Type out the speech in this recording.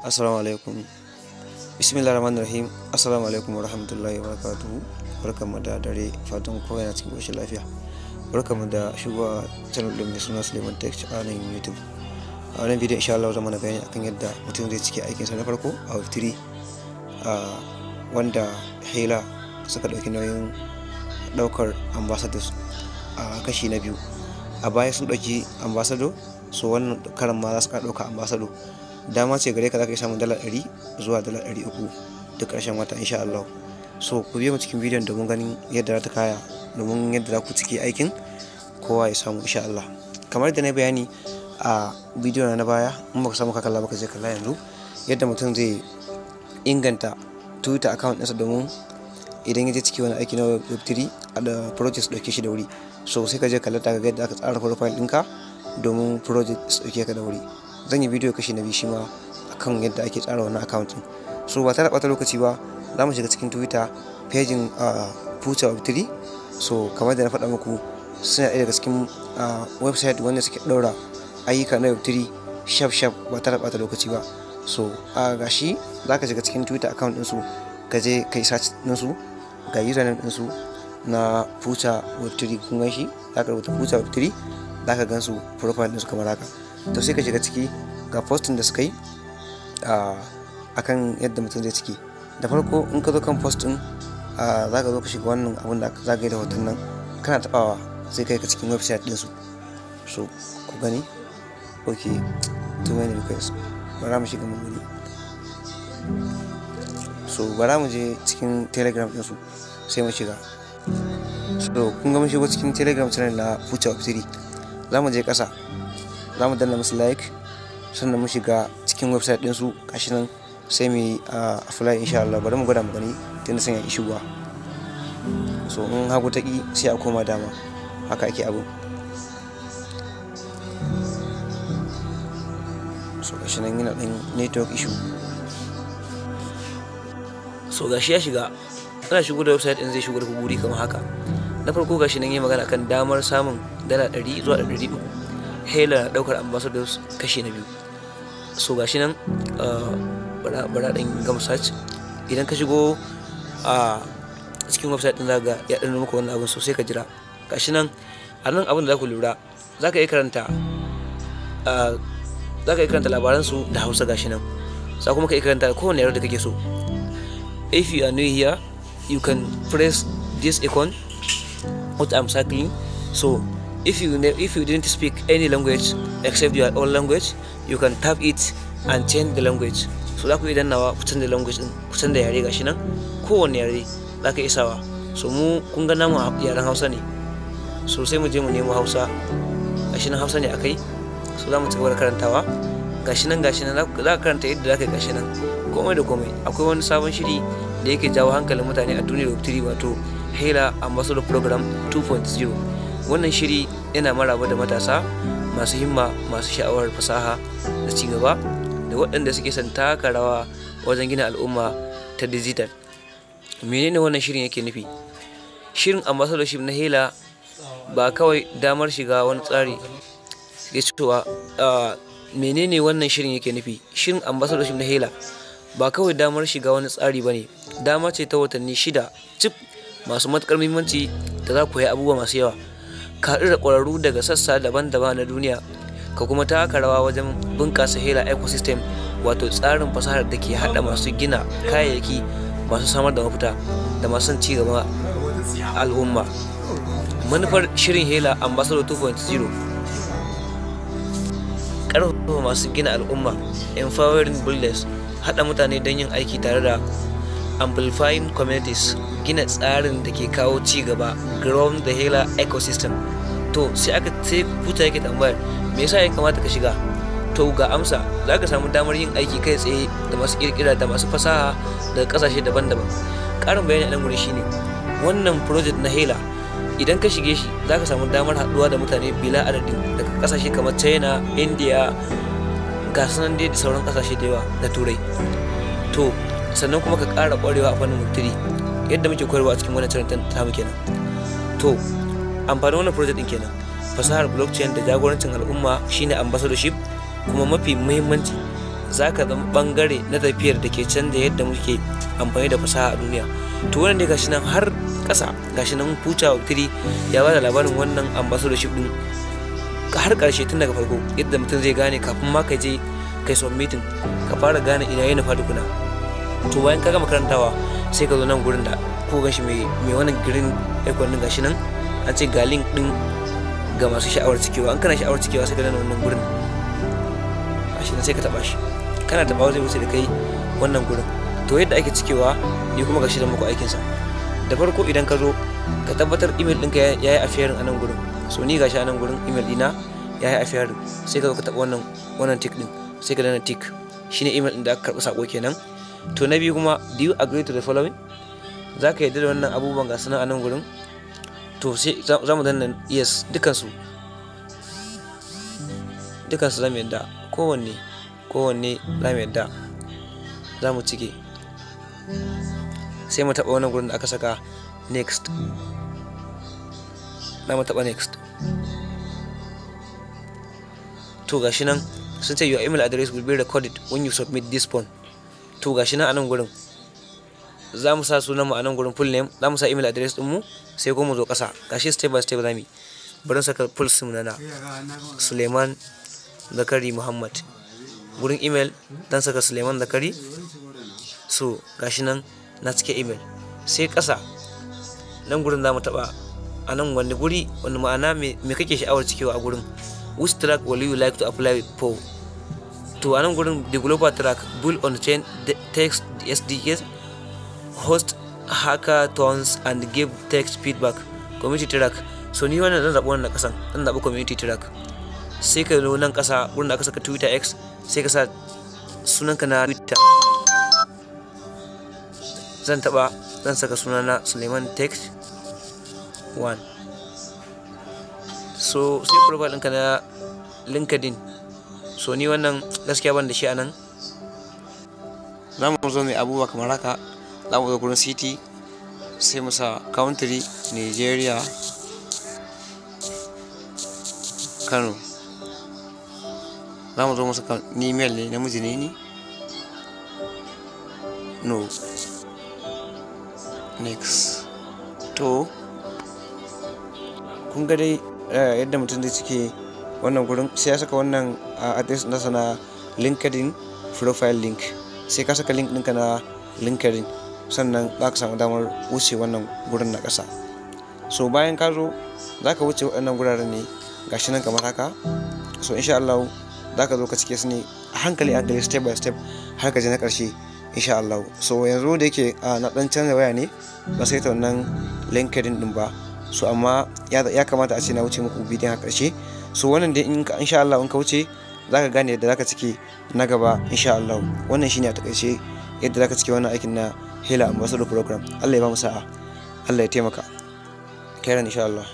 Assalamu alaikum. Bismillahir Rahmanir Rahim. Assalamu alaikum wa rahmatullahi wa barakatuhu. Barkanmu da dare, fatan kowa yana cikin ƙoshin lafiya. Barkanmu da shigowa channel ɗin mai suna Suleiman Tech a nan YouTube. A wannan bidiyon, insha Allah, zan mana bayani akan yadda mutum zai cike aikinsa na farko a Web3, wanda Hela suka ɗauki nauyin ɗaukar ambassadors a kashi na biyu. A baya sun ɗauki ambassador, so wannan karan ma za su ƙara ɗauka ambassador. Dama ce gare ka, za ka iya samun $100 zuwa $300 duk ƙarshen wata, insha Allah. So ku biyo mu cikin bidiyon domin ganin yadda za ta kaya, domin yadda za ku cike aikin, kowa ya samu, insha Allah. Kamar da na bayani a bidiyo na baya, in baka samu ka kalla ba, ka je kalla yanzu, yadda mutum zai inganta Twitter account ɗinsa domin idan ya je ciki wani aiki na Web3 da project su ɗauke shi da wuri. So sai ka je kalla ta ga yadda aka tsara profile ɗinka domin project su ɗauke ka da wuri. Zan yi bidiyo kashi na biyu shi ma akan yadda ake tsara wannan account ɗin. So ba tare da ɓata lokaci ba, za mu shiga cikin Twitter page Future Web3. So kamar da na faɗa muku, suna ɗaya daga cikin website wanda suke ɗaura ayyuka na Web3 shaf shaf ba tare da ɓata lokaci ba. So a gashi za ka shiga cikin Twitter account ɗinsu, ka je ka yi search ɗinsu, ga username ɗinsu na Future Web3. Kun gan shi, za ka rubuta Future Web3, za ka gan su, profile ɗinsu kamar haka. To sai ka shiga ciki, ga posting da suka yi akan yadda mutum zai ciki. Da farko, in ka zo kan post ɗin, za ka zo ka shiga wannan abun da zagaye da hoton nan. Kana taɓawa, sai kai ka cikin website ɗinsu. So ku gani, ok, too many requests, bara mu shiga mu gani. So bara mu je cikin Telegram ɗinsu sai mu shiga. So kun ga mun shigo cikin Telegram channel na Future Web3. Za mu je ƙasa, za mu danna musu like, sannan mu shiga cikin website ɗinsu. Gashi nan, sai mu yi apply, insha Allah. Bari mu gwada mu gani tunda sun yi shigowa. So in hagu ta ƙi, sai a koma dama, haka ake abu. So gashi nan yana ɗan network issue. So gashi ya shiga. Ana shigo da website ɗin, zai shigo da guri kamar haka. Na farko, gashi nan yi magana kan damar samun $100 zuwa 300, Hela na ɗaukar ambassadors kashi na biyu. So gashi nan, bara ɗan gama search. Idan ka shigo a cikin website ɗin, zaka ya ɗan maka wannan abin, so sai ka jira. Gashi nan a nan, abin da za ku lura, za ka iya karanta labaran su da Hausa. Gashi nan, za kuma ka iya karanta kowane yare da kake so. If you are new here, you can press this icon what I'm circling. So if you didn't speak any language except your own language, you can tap it and change the language. So za ku iya dannawa ku canza language din, ku canza yare. Gashi nan, kowane yare za ka iya sawa. So mu kun ga namu yaren Hausa ne, so sai mu je mu nemo Hausa. Gashi nan, Hausa ne akai. So za mu ci gaba da karantawa. Gashi nan, gashi nan, za ka karanta yadda za ka yi. Gashi nan, komai da komai. Akwai wani sabon shiri da yake jawo hankalin mutane a duniyar Web3, wato Hela Ambassador Program 2.0. Wannan shiri yana maraba da matasa masu himma, masu sha'awar fasaha da ci gaba, da waɗanda suke son taka rawa wajen gina al'umma ta digital. Menene wannan shirin yake nufi? Shirin ambassadorship na Hela ba kawai damar shiga wani tsari ya cewa. Menene wannan shirin yake nufi? Shirin ambassadorship na Hela ba kawai damar shiga wani tsari ba ne, dama ce ta watanni 6 cif masu matuƙar muhimmanci da za ku yi abubuwa masu yawa, ka haɗu da ƙwararru daga sassa daban-daban na duniya, ka kuma taka rawa wajen bunƙasa Hela ecosystem, wato tsarin fasahar da ke haɗa masu gina kayayyaki, masu samar da mafita, da masu son ci gaban al'umma. Manufar shirin Hela Ambassador 2.0: ƙarfafa masu gina al'umma, empowering builders, haɗa mutane don yin aiki tare da amplifying communities, gina tsarin da ke kawo ci gaba, growing the Hela ecosystem. To sai aka sai Future yake tambayar, me yasa ya kamata ka shiga? To ga amsa: za ka samu damar yin aiki kai tsaye da masu kirkira da masu fasaha daga kasashe daban-daban. Ƙarin bayani a nan gurin shine, wannan project na Hela, idan ka shige shi, za ka samu damar haɗuwa da mutane bila adadin daga kasashe kamar China, India, ga sunan dai da sauran kasashe da yawa na Turai. To sannan kuma ka ƙara ƙwarewa a fannin Web3 yadda muke koyarwa a cikin wannan channel ta mu kenan. To amfanin wannan project din kenan, fasahar blockchain da jagorancin al'umma shine ambassadorship. Kuma mafi muhimmanci, Za ka zama bangare na tafiyar da ke canza yadda muke amfani da fasaha a duniya. To wannan dai gashi nan har ƙasa, gashi nan Future Web3 ya ba da labarin wannan ambassadorship din har ƙarshe, tun daga farko, yadda mutum zai gane kafin ma ka je kai submitting, ka fara gane ina ya nufa tukuna. To bayan ka gama karantawa, sai ka zo nan gurin da ko gashi mai wannan green icon din. Gashi nan an ce ga link din ga masu sha'awar cikewa. An kana sha'awar cikewa, sai ka danna wannan gurin. Gashi nan, sai ka taba shi. Kana tabawa, zai wuce da kai wannan gurin. To yadda ake cikewa ni kuma gashi da muku aikin sa. Da farko, idan ka zo, ka tabbatar email ɗinka ya yi appearing a nan gurin. So ni gashi a nan gurin email ɗina ya yi appearing. Sai ka zo ka taɓa wannan tick ɗin, sai ka danna tick. Shine email ɗin da aka karɓi sako kenan. To na biyu kuma, do you agree to the following? Za ka yarda da wannan abubuwan, ga sunan a nan gurin. To sai za mu danna yes dukansu. Dukansu za mu yarda, kowanne za mu yarda, za mu cike. Sai mu taɓa wannan gurin da aka saka next. Za mu taɓa next. To gashi nan sun ce your email address will be recorded when you submit this form. To gashi nan, a nan gurin za mu sa sunan mu a nan gurin, full name, za mu sa email address din mu, sai kuma mu zo ƙasa. Gashi step by step za mu yi. Bari saka full sunana, Suleiman Zakari Muhammad. Gurin email dan saka Suleiman Zakari. So gashi nan na cike email. Sai ƙasa nan gurin za mu taɓa a nan wani guri, wani ma'ana me kake sha'awar cikewa a gurin, which track will you like to apply for? To a nan gurin, developer track, build on chain tech SDKs, host hackathons and give tech feedback, community track. So ni wannan zan zaɓi wannan ƙasan, zan zaɓi community track. Sai ka zo nan ƙasa gurin da aka saka Twitter X, sai ka sa sunanka na Twitter. Zan taɓa, zan saka sunana Suleiman Tech 1. So sai profile ɗinka na LinkedIn. So ni wannan gaskiya ban da shi. A nan za mu zo mai abubuwa kamar haka. Za mu zo gurin city, sai mu sa country Nigeria, Kano. Za mu zo mu saka ni male ne, namiji ne ni, no, next. To kun ga dai yadda mutum zai cike wannan gurin. Sai ya saka wannan address nasa na LinkedIn profile link. Sai ka saka link ɗinka na LinkedIn, sannan za ka samu damar wuce wannan gurin na ƙasa. So bayan ka zo, za ka wuce waɗannan guraren ne, gashi nan kamar haka. So insha Allah za ka zo ka cike su ne a hankali hankali, step by step, har ka je na ƙarshe insha Allah. So yanzu da yake na ɗan canza waya ne, ba sai ta wannan LinkedIn ɗin ba. So amma ya kamata a ce na wuce muku bidiyon a ƙarshe. So wannan dai in insha Allah in ka wuce, za ka gane yadda za ka cike na gaba insha Allah. Wannan shine a takaice yadda za ka cike wannan aikin na Hela Ambassador Program. Allah ya ba mu sa'a, Allah ya taimaka. Kairan insha Allah.